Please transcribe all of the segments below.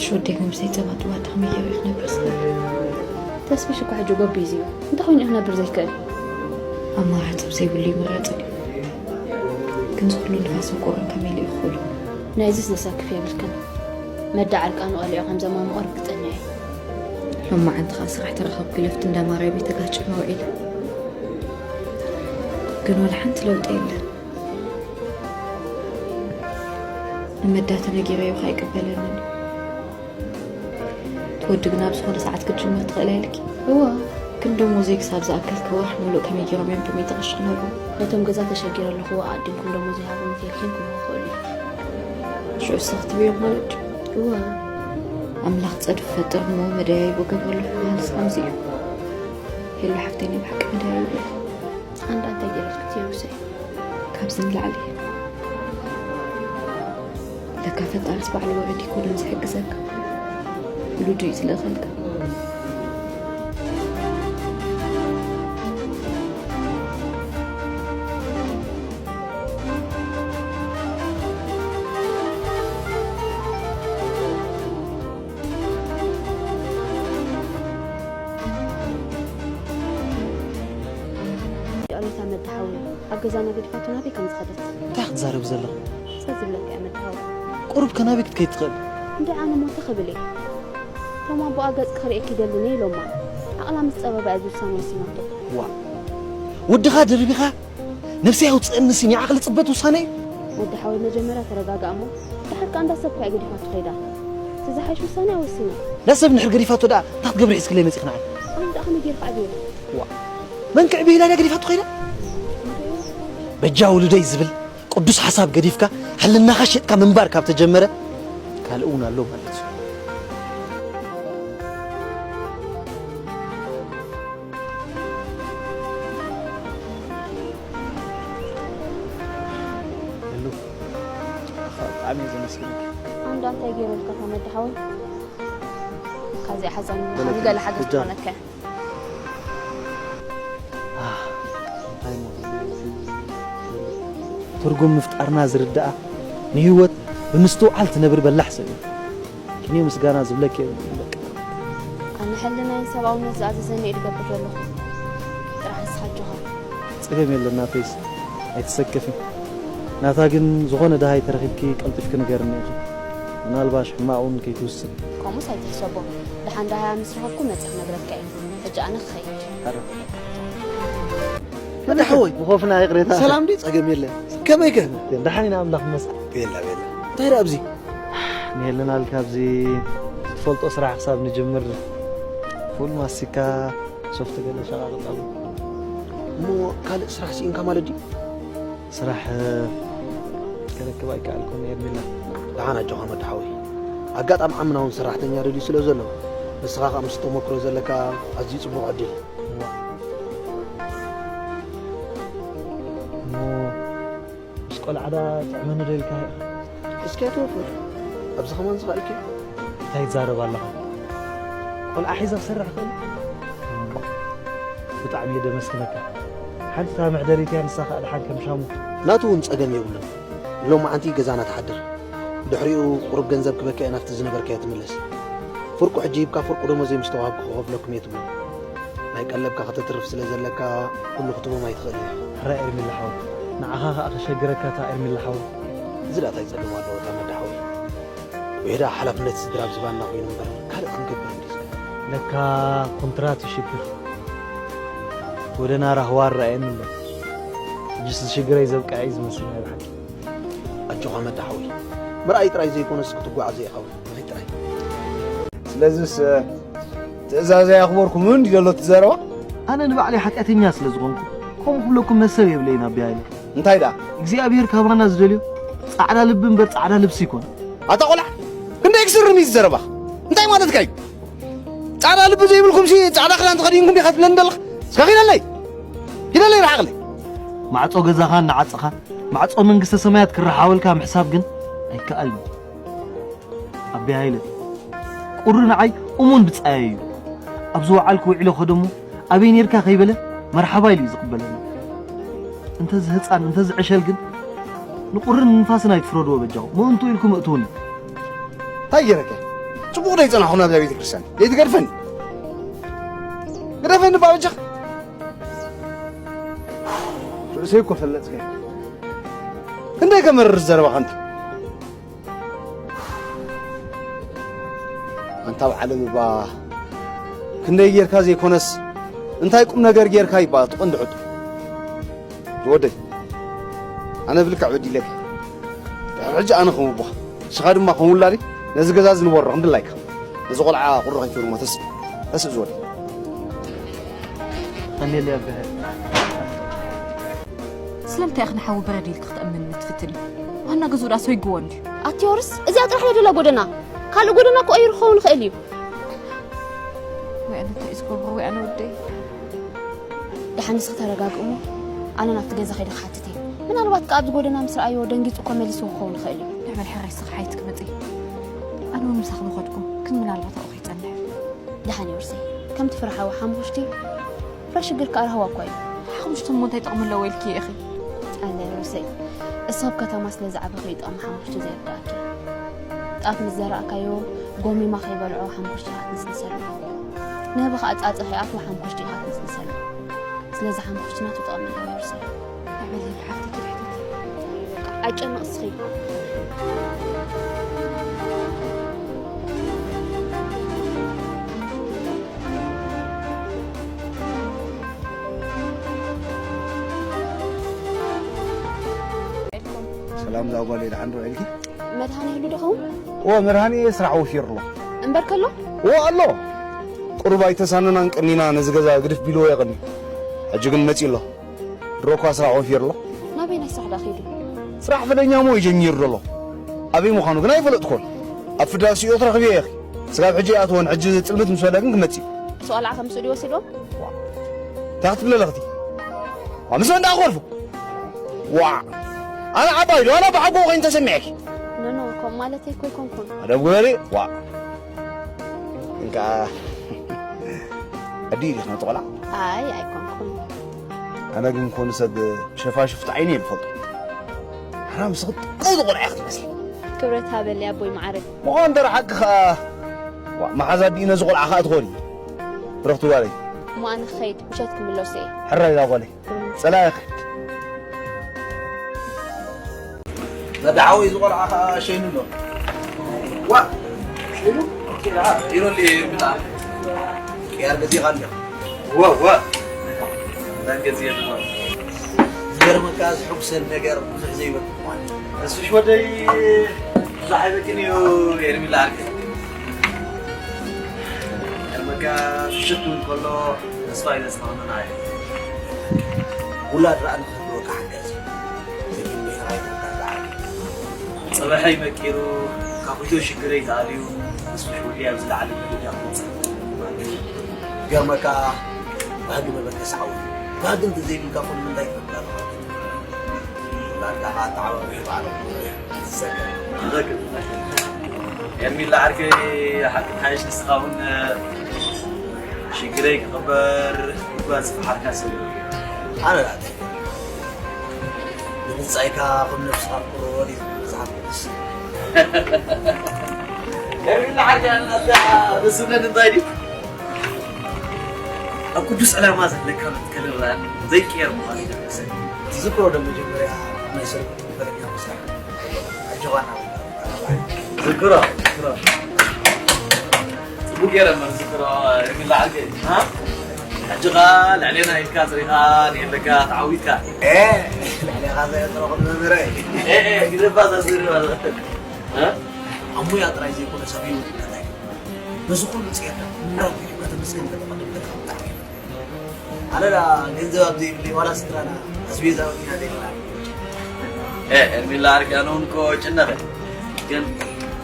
ሽወደይ ግን ብዘይ ጸባ ጥዋት ከመይ ገይሩ ክነብር ዝኽእል? ተስፍሽ እኮ ሕጂ ጎቢዝ እዩ። እንታይ ኮይኑ ክነብር ዘይክእል? ኣማራጺ ብዘይብሉ ይምረጽ እዩ። ግን ዝኹሉ ንፋስን ቁርን ከመይ ኢሉ ይኽእሉ? ናይዚስ ዘሰክፍ የብልክን። መዳ ዓርቃኑ ቀሊዑ ከም ዘማምቆ ርግጸኛ እየ። ሎማዓንቲ ኸኣ ስራሕ ተረኸብኩ ኢለ ኣብቲ እንዳ ማርያ ቤት ተጋጭና ውዒለ። ግን ዋላ ሓንቲ ለውጢ የለን። ንመዳ ተነጊረዮ ከኣ ኣይቅበለንን እዩ። እቲ ወዲ ግን ኣብ ዝኾነ ሰዓት ክትጅምር ትኽእል እያ ኢልኪ? እወ። ግን ደሞዘይ ክሳብ ዝኣክል ክዋሕ ሙሉእ ከመይ ገይሮም እዮም ብሚእቲ ቅርሺ ክነብሩ? ነቶም ገዛ ተሸጊረ ኣለኹ ኣዕዲምኩም ደሞዘይ ሃቡኒ ተልኪን ክብሉ ክኽእሉ እዮም። ሽዑ እስኺ ክትብዮም ማለት ድዩ? እወ። ኣምላኽ ጸድፊ ፈጥር እሞ መደያይቦ ገብረሉ ክበሃልስ ከምዚ እዩ። ሄሉ ሓፍተይ ናይ ብሓቂ መደያይቦ ኢኺ። ኣንዳ እንታይ ገይረልኪ ቴሩሰይ? ካብዚ ንላዕሊ ለካ ፈጣሪስ ባዕሉ ወረድ ይኮነን ዝሕግዘካ፣ ውሉዱ እዩ ዝልእኸልካ። ይቕሬታ መድሓዊ፣ ኣብ ገዛና ገዲፋቶ ናበይ ከም ዝኸደት። እንታይ ክትዛረቢ ዘለኺ? ሰብ ዝብለካ እያ መድሓዊ። ቁሩብ ከ ናበይ ክትከይድ ትኽእል? እንደ ኣነ ሞተ ክብል እየ። እቶም ኣቦኣ ገጽ ክርእየኪ ይደልን እየ ኢሎማ። ዓቕላ ምስ ጸበባ እያ እዚ ውሳነ ወሲናቶ። ዋ፣ ወድኻ ደርቢኻ ነብሰይ ኣውፅእኒ ሲ ንዓኽ ልፅበት ውሳነ እዩ። ወዲ ሓወይ መጀመርያ ተረጋጋእ እሞ ድሓር ከኣ እንዳሰብካ እያ ገዲፋቶ ከይዳ። እቲ ዝሓይሽ ውሳነ እያ ወሲና። ዳ ሰብ ንድሕር ገዲፋቶ ደኣ እንታይ ክትገብሪ ሒዝክለይ መፂእኽ ንዓይ? ኣነ ደኣ ከመይ ገይርካ ዕብየሉ? ዋ፣ መን ክዕብየላ ኢላ ገዲፋቶ ከይዳ? በጃ ውሉደይ ዝብል ቅዱስ ሓሳብ ገዲፍካ ሕልናኻ ሸጥካ ምንባር ካብ ተጀመረ ካልእ እውን ኣሎ ማለት እዩ። ሄሉ፣ ብጣዕሚ እየ ዘመስግነካ። ኣንዳ እንታይ ገይረልካ መድሓዊ? ካዚኣ ሓዛን በለካ፣ ንገለ ሓገዝ በጃ። ትኾነካ። ኣህ፣ እንታይ እሞ ትርጉም ምፍጣርና ዝርድኣ፣ ንህይወት ብምስትውዓል ትነብር በላሕ ሰብ እዩ። ኪንዮ ምስጋና ዝብለኪ የብልኩን በቃ። ኣነ ሕልናይን ሰብኣውነት ዝኣዘዘኒ እየ ዝገብር ዘለኹ። ጥራሕ ንስኻ ኣጆኻ። ጸገም የለን ናተይስ፣ ኣይትሰከፊ። ናታ ግን ዝኾነ ደሃይ ተረኺብኪ ቀልጢፍኪ ንገርኒ ኢኺ። ምናልባሽ ሕማቕ እውን ከይትውስን። ከምኡስ ኣይትሕሰቦ። ደሓን ደሃያ ምስ ረኸብኩ መጺኣ ክነግረካ እየ። ሕጂ ኣነ ክኸይድ። ኣረ። መድሓወይ። ብኾፍና ይቕሬታ። ሰላም ድዩ? ጸገም የለን። ከመይ ከ? ደሓን ኢና ኣምላኽ ይመስገን። ቤላ፣ ቤላ። እንታይ ደኣ ኣብዚ? ንየለና ኣልካ ኣብዚ ትፈልጦ ስራሕ ክሳብ ንጅምር ፉል ማስቲካ ሶፍት ገለ ሸቓቕጥ ኣሎ። እሞ ካልእ ስራሕ ስኢንካ ማለት ድዩ? ስራሕ ከረክብ ኣይከኣልኩን ኤርሚላ። ደሓን ኣጆኻ መድሓወይ። ኣጋጣሚ ዓምና እውን ሰራሕተኛ ደልዩ ስለ ዘሎ፣ ንስኻ ከኣ ምስ ተመክሮ ዘለካ ኣዝዩ ጽቡቕ ዕድል። እሞ ምስ ቆልዓ ደኣ ጥዕመኒ ዶ ኢልካ ኢኻ? እስኪ ኣይትወፍር። ኣብዚ ከማን ዝኸኣልኪ? እንታይ ትዛረብ ኣለኻ? ቆልዓ ሒዘ ክሰርሕ ክእል? ብጣዕሚ እየ ደመስግነካ። ሓንቲ እታ መዕደሊት እያ፣ ንሳ ከኣ ደሓን ከም ሻሙ። ናቱ እውን ጸገም የብሉን። ሎማዓንቲ ገዛና ትሓድር። ድሕሪኡ ቁሩብ ገንዘብ ክበካ እየ ናብቲ ዝነበርካዮ ትምለስ። ፍርቁ ሕጂ ሂብካ ፍርቁ ደሞዘይ ምስ ተዋሃብኩ ክኸፍለኩም እየ ትብሎ። ናይ ቀለብካ ከተትርፍ ስለ ዘለካ ኩሉ ክትቦም ኣይትኽእልን ኢኻ። ሕራይ ኤርሚላ ሓወይ፣ ንዓኻ ከኣ ከሸግረካ እታ ኤርሚላ ሓወይ። እዚ ደኣ እንታይ ጸገም ኣለዎ እታ መዳ ሓወይ? ውሕዳ ሓላፍነት ስድራ ኣብ ዝባንና ኮይኑ እምበር ካልእ ክንገብር እንዲ ዝግበር። ለካ ኮንትራት ይሽግር። ጎደና ራህዋ ኣረኣየኒ ኣሎ። ሕጅስ ዝሽግረይ ዘብቅዐ እዩ ዝመስል ናይ ብሓቂ። ኣጆኻ መዳ ሓወይ። ምርኣይ ጥራይ ዘይኮነስ ክትጓዓዞ ኢኻ እውን። ምርኣይ ጥራይ። ስለዚስ ትእዛዘይ ኣኽበርኩ ምን እንዲ ዘሎ እቲ ዘረባ? ኣነ ንባዕለይ ሓጢኣተኛ ስለ ዝኾንኩ፣ ከምኡ ክብለኩም መሰል የብለይን ኣቢ ሃይለ። እንታይ ደኣ? እግዚኣብሄር ካባና ዝደልዮ ጻዕዳ ልቢ እምበር ጻዕዳ ልብሲ ኣይኮነን። ኣታ ቆልዓ፣ ክንደይ ክስርም እዩ ዝዘረባኻ? እንታይ ማለትካ እዩ? ጻዕዳ ልቢ ዘይብልኩምሲ ጻዕዳ ክዳን ተኸዲንኩም ዲኻ ትብለኒ ዘለኻ? እስከ ኪደለይ! ኪደለይ ርሓቕለይ! ማዕጾ ገዛኻ እናዓጸኻ፣ ማዕጾ መንግስተ ሰማያት ክረሓወልካ ምሕሳብ ግን ኣይከኣልን። ኣቢ ሃይለ፣ ቁሪ ንዓይ እሙን ብጻየይ እዩ። ኣብ ዝወዓልኩ ውዒለ ከደሞ ኣበይ ኔርካ ከይበለ መርሓባ ኢሉ እዩ ዝቕበለኒ። እንተዚ ህጻን፣ እንተዚ ዕሸል ግን ንቁርን ንንፋስን ኣይትፍረድዎ በጃኹም። ምእንቱ ኢልኩም እእትውኒ። እንታይ ገይረካ? ጽቡቕ ዶ ይጸናሕኹ ናብዛ ቤተ ክርስቲያን? ዘይትገድፈኒ? ግደፈኒ ባበጃኽ። ርእሰይ እኮ ፈለጥከ። ክንደይ ከመርር ዘረባኻ እንተ። ኣንታ ኣብ ዓለም እባ ክንደይ ጌርካ ዘይኮነስ እንታይ ቁም ነገር ጌርካ ይባ ትቕንዲ ሕቶ። ዝወደይ ኣነ ብልክዕ በዲለካ። ድሕሪ ሕጂ ኣነ ከም ኣቦኻ ንስኻ ድማ ከም ውላደይ ነዚ ገዛ ዝንበሮ ክንድላይካ ነዚ ቆልዓ ቁሪ ከይትብልሞ ተስእ ተስእ ዝወደይ። ቀኒለይ ኣበሀ። ስለምንታይ ኢኻ ንሓዊ በረድ ኢልካ ክትእምንኒ ትፍትን? ዋና ገዝኡ ደኣ ሰይግዎ እንድዩ። ኣቲ ወርስ እዚኣ ጥራሕ እያ ደላ ጎደና ካልእ ጎደና እኮ ቀይሩ ክኸውን ይኽእል እዩ ወይ ኣነ እንታይ እዩ ዝገብሮ ወይ ኣነ ወደይ። ደሓን ንስኺ ተረጋግእሞ ኣነ ናብቲ ገዛ ከይደ ክሓትት እየ ምናልባት ከ ኣብዚ ጎደና ምስ ረኣዮ ደንጊፁ እኮ መሊስዎ ክኸውን ይኽእል እዩ ንዕበል ሕራይ ስኽ ሓይት ክመጽእ። ኣነ እውን ምሳኺ ምኸድኩ ግን ምናልባት ኣብኡ ከይጸንሕ። ደሓን እየ ወርሰይ ከምቲ ፍረ ሓዊ ሓሙኽሽቲ ፍረ ሽግር ከኣ ራህዋ እኳ እዩ ሓሙሽተ እሞ እንታይ ጥቕሚ ኣለዎ ኢልኪ ኢኺ? ኣነ ወርሰይ እሱ ኣብ ከተማ ስለ ዝዓበኺ እዩ ጥቕሚ ሓሙኽሽቲ ዘይርድኣኪ ጣፍ ምስ ዘራእካዮ ጎሚማ ከይበልዖ ሓሙኽሽቲ ኢኻ ትንስንሰሉ ንህቢ ከኣ ጻጸ ከይኣትዎ ሓሙኽሽቲ ኢኻ ትንስንሰሉ ስለዚ ሓሙኽሽቲ ናቱ ጥቕሚ ኣለዎ ወርሰይ ኣበል ይብሓፍቲ ትድሕተት ኣይጨነቕ እስኺ ሰላም ዛጓለይ ደሓን ዶ ኢልኪ? መድሃኒ ይህሉ ዶ ኸውን? እወ መድሃኒ ስራሕ ወፊሩ ኣሎ። እምበር ከሎ? እወ ኣሎ። ቁሩብ ኣይተሳነናን ቀኒና ነዚ ገዛ ግድፍ ቢልዎ የቐኒ። ሕጂ ግን መጺኡ ኣሎ። ድሮ እኳ ስራሕ ወፊሩ ኣሎ። ናበይ ናይ ስራሕ ዳ ኺዱ? ስራሕ ፍደኛ እሞ እዩ ጀሚሩ ዘሎ። ኣበይ ምዃኑ ግን ኣይፈለጥኩን። ኣብ ፍዳ ሲኦ ትረኽብዮ ኢኺ። ስጋብ ሕጂ ኣይኣተወን። ሕጂ ጽልምት ምስ በለ ግን ክመጽእ እዩ። ሰዋልዓ ከም ስእሊ ወሲድዎም? እንታይ ክትብሊ ኣለኽቲ? ዋ ምስ መን ደኣ ክወልፉ? ዋ ኣነ ዓባይ ዶ ኣነ ብሓጎ ኮይን ተሰሚዐኪ ኖኖ ከም ማለተይ እኮ ኣይኮንኩን ኣደብ ግበሪ ዋ እንካ ኣዲ ኢልክ ነቲ ቆልዓ ኣይ ኣይኮንኩን ኣነ ግን ኮኑ ሰብ ሸፋሽፍቲ ዓይነ እየ ዝፈልጦ ሓራ ምስ ክትቀው ዝቆልዓ ክትመስል ክብረት ሃበሊ ኣቦይ መዓረግ ምዃን ደረ ሓቂ ከዓ ዋ መሓዛ ኣዲኡ ነዚ ቆልዓ ከዓ ትኾኒ ብረኽቲ ጓለይ እሞ ኣነ ክኸይድ ምሸት ክምለሱ እየ ሕራይ ዛ ጓለይ ጸላኢ ክድ መዳዓዊ ዝቆልዓ ከዓ ሸይኑ ኣሎ ዋ ሸይኑ ኢሮሊ ብላ ቅያር ገዚኻ እንዲኻ ዋ ዋ ዳን ገዚየ ድማ ዝገርመካ ዝሕጉሰን ነገር ብዙሕ ዘይበል ምኳን ተስፍሽ ወደይ ብዙሕ ኣይበቅን እዩ ኤርሚላ ዓርከይ ገርመካ ሽሽት ክብል ከሎ ተስፋ ይበዝኻ መናየ ውላድ ረኣ ንኽህልወካ ሓጋዚ ጽባሐይ መቂሩ ካብ ኩይቶ ሽግረይ ተኣልዩ ምስ ፍሕውልዲ ኣብ ዝለዓለ ደረጃ ክመጽእ ገርመካ ባህጊ መበገሲ ዓው ባህጊ እንተዘይብልካ ኩሉ እንታይ ትገብር ኣለኻ ናልካ ኣተዓባቢ ባዕሎም ዝሰገር ኤርሚላ ዓርከይ ሓቂ ሓይሽ ንስኻ እውን ሽግረይ ክቕበር ይጓዝ ዝፈሓርካ ሰብ ኣነ ናተይ ንብጻይካ ከም ነብስኻ ፍቅሮ ወዲ መጽሓፍ ቅዱስ ኤርሚላ ዓርከይ ኣነታ ደስ ዝብለኒ እንታይ ድዩ ኣብ ቅዱስ ዕላማ ዘለካ መትከልን ራእን ዘይቅየር ምዃኑ ይደርሰ ዝክሮ ዶ መጀመርያ ናይ ስርቁ በረኛ መስራሕ ኣጆኻና ዝክሮ ዝክሮ ጽቡቅ ገይረ መር ዝክሮ የሚላዓል ገይ ሕጂ ኸ ልዕሌና ኢልካ ዝሪኻ ንየለካ ተዓዊትካ ልዕሌኻ ዘየጥረኹም መምህረ ግደባ ዘዝርባ ኣሙያ ጥራይ ዘይኮነ ሰብ ህይወት እንታይ ነዚ ኩሉ ጽየታ ምራብ ከተመስገን ከተቐድም ብጣዕሚ ኣነ ዳ ገንዘብ ኣብ ዘይብለይ ዋላ ስድራና ኣስቤዛ ወዲና ዘይብላ ኤርሚላ ኣርጋኖን ኮ ጭነቐ ግን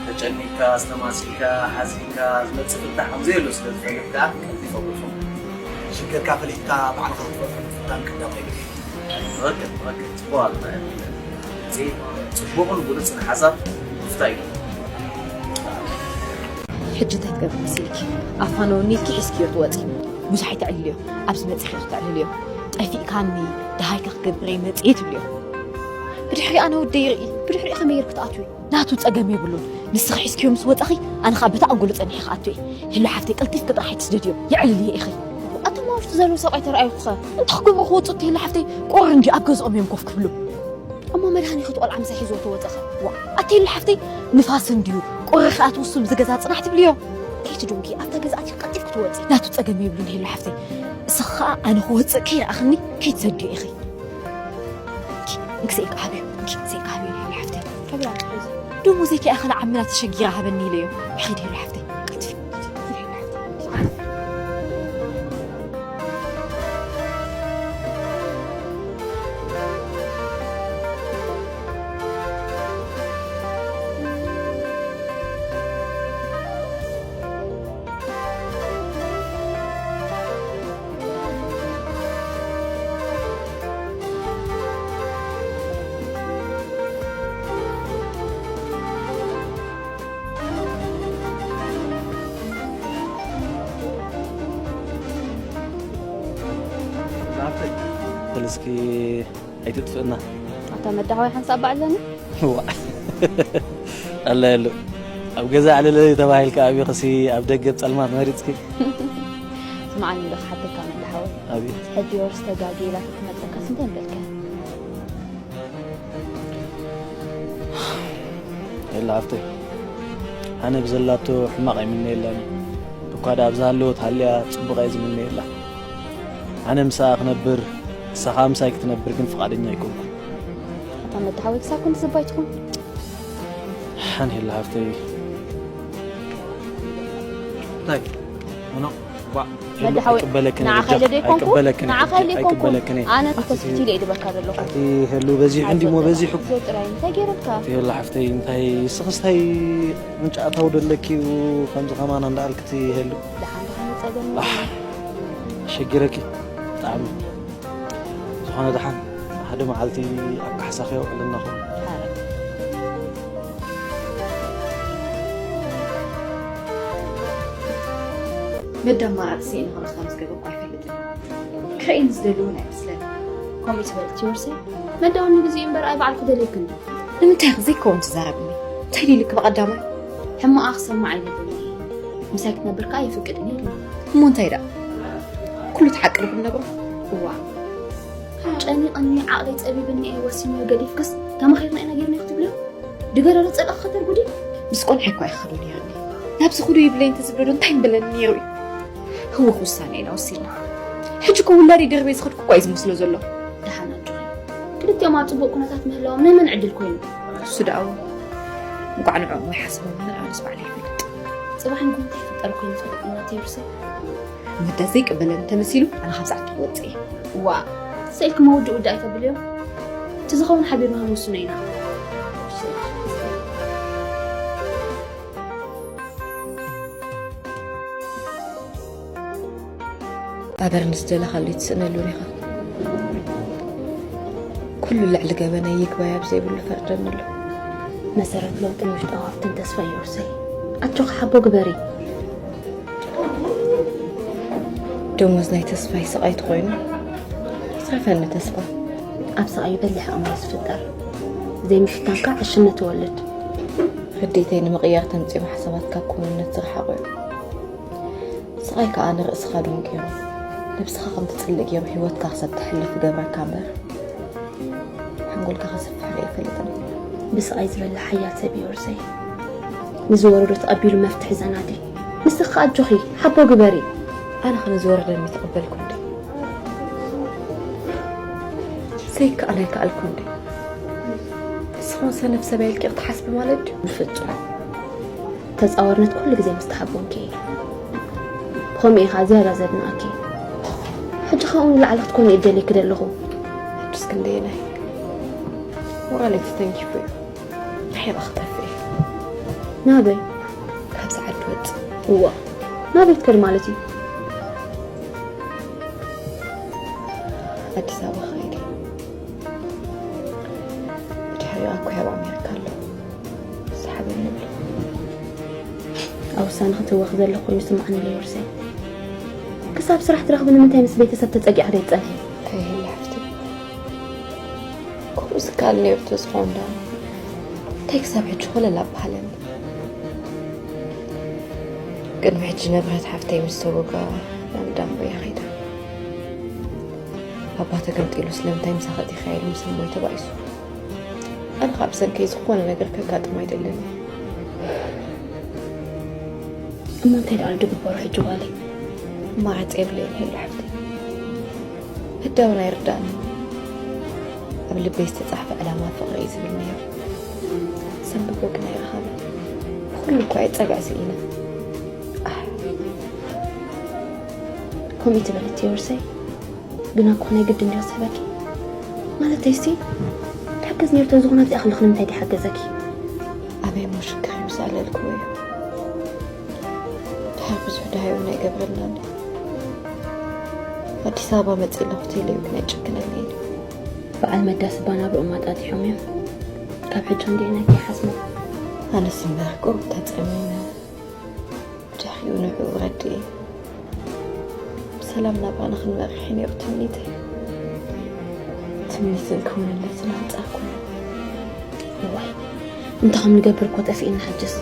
ተጨኒካ ኣስተማሲልካ ሓዚንካ ዝመፅእ ፍታሕ ከም ዘየሎ ስለ ዝፈልጥ ከዓ ቀልጢፈ ጎልፎ ሽግርካ ፈሊጥካ ባዕልካ ክትፈትሖ ምፍታን ቀዳማይ ግዜ ትኽክል ትኽክል ፅቡቅ ኣሎ እዚ ፅቡቅን ብሉፅን ሓሳብ ምፍታይ እዩ ሕጂ እንታይ ትገብሪ መሲልኪ? ኣፋነወኒ ኢልኪ ሒዝክዮ ትወፂ። ብዙሕ ኣይተዕልልዮ። ኣብዚ መፂኺ ክትዕልልዮ። ጠፊእካኒ፣ ደሃይካ ክገብር እየ መፂኤ ትብልዮ። ብድሕሪ ኣነ ወደይ ይርኢ። ብድሕሪኡ ከመይ ጌርኪ ትኣትዊ? ናቱ ጸገም የብሉን። ንስኺ ሒዝክዮ ምስ ወጻኺ፣ ኣነ ኸኣ በታ ኣንጎሎ ጸኒሐ ክኣቱ እየ። ሄሉ ሓፍተይ፣ ቀልጢፍኪ ጥራሕ ኣይትስደድዮ። የዕልልዮ ኢኺ። ኣታ ማውሽቲ ዘሎ ሰብኣይ ተረኣዩኺ ኸ? እንተ ክገብሩ ክወጹ፣ ሄሉ ሓፍተይ፣ ቁሪ እንድዩ ኣብ ገዝኦም እዮም ኮፍ ክብሉ። እሞ መድሃኒት ቆልዓ ምሳይ ሒዝዎ ተወጸኸ? ዋ፣ ኣቲ ሄሉ ሓፍተይ፣ ንፋስ እንድዩ፣ ቁሪ ክኣትውስ ምስዚ ገዛ ጽናሕ ትብልዮ? ከይትድንጉዪ፣ ኣብታ ገዛ ኣትዩ ቀልጢፍኪ ትወጺ። ናቱ ጸገም የብሉን ሄሉ ሓፍተይ። እስኺ ኸኣ ኣነ ክወጽእ ከይረኣኽኒ ከይትሰድዮ ኢኺ። እንኪ፣ እንኪ ሰይካ ሃብዮ፣ እንኪ ሰይካ ሃብዮ ሄሉ ሓፍተይ። ከብራ፣ እዚ ደሞዘይ ከይኣኸለ ዓምና ተሸጊራ ሃበኒ ኢለዮ። ኺድ ሄሉ ሓፍተይ፣ ቀልጥፊ፣ ኺድ ሄሉ ሓፍተይ። ናፍተይ፣ በል እስኪ ኣይትጥፍእና። ኣታ መዳሓወይ ሓንሳብ ባዕለኒ። ዋዕ። ኣላ የሉ። ኣብ ገዛ ኣዕልለይ ተባሂልካ ኣቢኽሲ ኣብ ደገ ጸልማት መሪጽኪ። ስምዓኒ፣ እንዶ ክሓተካ መዳሓወይ። ኣቤት። ሕጂ ወርስ ተጋግየ ኢላ ክትመጸካ ስንታይ ምበልካ? የላ ሃፍተይ፣ ኣነ ብዘላቶ ሕማቕ ኣይምነየላን እዩ። እኳ ደኣ ኣብ ዝሃለወት ሃልያ ጽቡቕ እየ ዝምነየላ። ኣነ ምሳኣ ክነብር፣ ንሳ ኸኣ ምሳይ ክትነብር ግን ፍቓደኛ ኣይኮንኩን። ኣታ መዳሓወይ ክሳብ ክንዲ ዝባይ ትኹን። ሓን የላ ሃፍተይ። እንታይ? ምኖ? ዋ፣ መዳሓወይ፣ ኣይቅበለክን እየ፣ ንዓኻ ኢለ ዶ ኣይኮንኩ? ኣይቅበለክን እየ፣ ንዓኻ ኢለ ኣይኮንኩ? ኣይቅበለክን እየ። ኣነ ተስፊት ኢለ እየ ድበካ ዘለኹ። ኣቲ ሄሉ በዚሑ እንዲሞ በዚሑ። ዞ ጥራይ እንታይ ገይረካ? ኣቲ ሄሉ ሓፍተይ፣ እንታይ ስኽስታይ ምንጫ ኣታዊ ደለኪ ከምዚ ከማና እንዳኣልክቲ ሄሉ። ደሓን ደሓን ጸገም ኣሕ፣ የለን። ሸጊረኪ ብጣዕሚ። ዝኾነ ደሓን ሓደ መዓልቲ ኣብ ካሕሳኺ የውዕለና ኾን። ኣረ። መዳ ኣማራጺ ስኢነ ከምዚ ከም ዝገበርኩ ኣይፈልጥን። ክርእየኒ ዝደሊ እውን ኣይመስለኒ። ከምኡ ትበል እቲ ወርሰይ። መዳ እውን ንግዚኡ እምበር ኣይ ባዕልኩ ደልየክን። ንምንታይ ዘይከውን ትዛረብኒ? እንታይ ሊልክ ብቐዳማይ? ሕማቓ ክሰማዕ ኣይደልን። ምሳይ ክትነብር ከኣ የፍቅድን የለን። እሞ እንታይ ደኣ? ኩሉ እቲ ሓቂ ዶ ክንነግሮ? እዋ። ጨኒቐኒ፣ ዓቕለይ ጸቢብኒ እየ ወሲነ ገዲፍክስ፣ ተማኺርና ኢና ጌርና ክትብልዮ? ድገረሉ ጸላእኺ ከተርጉዲ? ምስ ቆልዓ እኳ ይኸዶ ነይርኒ። ናብዚ ኹዱ ይብለይ እንተዝብሎ ዶ እንታይ ምበለኒ ነይሩ እዩ? ህውኽ ውሳነ ኢና ወሲድና። ሕጂ እኮ ውላደይ ደርበይ ዝኸድኩ እኳ እዩ ዝመስሎ ዘሎ። ደሓን ኣጆኺ። ክልቲኦም ኣብ ጽቡቕ ኩነታት ምህላዎም ናይ መን ዕድል ኮይኑ? እሱ ደኣ እውን እንቋዕ ንዕኦም ኣይሓስቦም እምበር ኣነስ ባዕለይ ይፈልጥ። ጽባሕ ንግሆ እንታይ ይፍጠር እኮ ይፈልጥ እናተይ ርሰይ። ምዳ ዘይቅበለኒ እንተመሲሉ ኣነ ካብ ዛዕቱ ክወጽእ እየ። ዋ፣ ስኢልኪ መወድኡ ዳኣ ኣይተብልዮ። እቲ ዝኸውን ሓቢርና ክንውስኖ ኢና። ኣበር ምስ ደለኻሉ ይትስእነሉ ዲኻ? ኩሉ ልዕሊ ገበነይ ይግባይ ኣብ ዘይብሉ ፈርደኒ ኣሎ። መሰረት ለውጥን ውሽጣዊ ሃብትን ተስፋ እዩ ርሰይ። ኣጆኺ ሓቦ ግበሪ። ደሞዝ ናይ ተስፋይ ስቓይ ተኾይኑ፣ ይትረፈኒ ተስፋ። ኣብ ስቓይ በሊሕ ኣእምሮ ዝፍጠር ዘይምፍታን ከዓ ዕሽነት ይወልድ። ርድኢተይ ንምቕያር ተምጺኦም ሓሳባት ካብ ክውንነት ዝረሓቑ እዮም። ስቓይ ከዓ ንርእስኻ ደንጉዮም፣ ነብስኻ ከም ትጽልእ ገይሩ ህይወትካ ክሳብ ተሕልፍ ይገብረካ እምበር፣ ሓንጎልካ ከሰፍሕ ርእየ ኣይፈልጥን። ብስቓይ ዝበልዕ ሓያል ሰብ እዩ ርሰይ። ንዝወረዶ ተቐቢሉ መፍትሒ ዘናዲ። ንስኺ ከኣ ኣጆኺ፣ ሓቦ ግበሪ። ኣነ ኸ ንዝወረደኒ ተቐበልኩ እንዴ? ዘይከኣል ኣይከኣልኩ እንዴ? ንስኺ ኸ ሰነፍ ሰብ ኢልኪ ክትሓስቢ ማለት ድዩ? ብፍጹም። ተጻዋርነት ኩሉ ግዜ ምስ ተሓቦንኪ እዩ። ብኸምኡ እዩ ኸኣ ዝያዳ ዘድንቐኪ። ሕጂ ካብኡ ንላዕሊ ክትኮኒ እደልየኪ ዘለኹ። ሕጅስ ክንደየናይ? ሞራለይ ተተንኪፉ እዩ። ኣኼባ ክጠፍእ እየ። ናበይ? ካብዚ ዓዲ ወጽእ። እዋ፣ ናበይ ትከዲ ማለት እዩ? ኣዲስ ኣበባ ክኸይድ እየ። ብድሕሪኡ ኣኮይ ኣብ ኣሜሪካ ኣሎ። ዝሓበኒ ኣሎ። ኣብ ውሳነ ክትህወኺ ዘለኺ ኮይኑ ይስምዓኒ ኣሎ ዮርሰይ። ክሳብ ስራሕ ትረኽቢ ንምንታይ ምስ ቤተሰብ ተጸጊዕኺ ዘይትጸንሒ? እንታይ ይህሉ ሓፍተይ? ከምኡ ዝከኣል ነይሩ ተዝኸውን ደኣ እንታይ ክሳብ ሕጂ ኮለል ኣበሃለኒ። ቅድሚ ሕጂ ንብረት ሓፍተይ ምስ ተወጋ ናብ ዳምቦ እያ ኸይዳ። ኣባ ተገምጢሉ ስለምንታይ ምሳኻ ዲኻ ኢሉ ምስ ኣሞይ ተባኢሱ። ኣነ ኻብ ሰንከይ ዝኾነ ነገር ከጋጥም ኣይደልን። እሞ እንታይ ደኣ ድግበሮ ሕጂ ጓለይ? ኣማራፂ የብለይን ሄሉ ሓፍተይ። ህዳውን ኣይርዳእን። ኣብ ልበይ ዝተፃሕፈ ዕላማ ፍቕሪ እዩ ዝብል ነይሩ። ሰንብቦ ግን ኣይረኸበ። ብኩሉ እኳ የፀግዕ ስኢነ። ኣሕ። ከምኡ ትበል እቲ ወርሰይ። ግና እኮ ናይ ግድን ድዩ ክስሕበኪ? ማለተይ እስቲ፣ ትሕግዝ ነይሩ ተዝኾነ ኣብዚኣ ከለኹ ንምንታይ ድዩ ሓገዘኪ? ኣበይ እሞ ሽግር እዩ ምስ ኣለልክዎ እዩ። ድሓር ብዙሕ ደሃዩ ናይ ገብረልና ኣሎ። ኣዲስ ኣበባ መፅእ ኣለኹ ተይለዩ ግን ኣይጭክነለይን እዩ። በዓል መዳስ ባናብርኦም ኣጣጢሖም እዮም። ካብ ሕጂ ክንዲኡ ናይ ከይሓስሞ። ኣነስ እምበር ቁሩብ ተፀሚመ። ድሕሪኡ ንዕኡ ረድእ። ብሰላም ናብራና ክንመርሕ እዩ ነይሩ ትምኒተይ። ትምኒትን ክውንነትን ኣንጻር ኩሉ። እዋይ፣ እንታይ ከም ንገብር እኮ ጠፊእና ሕጅስ።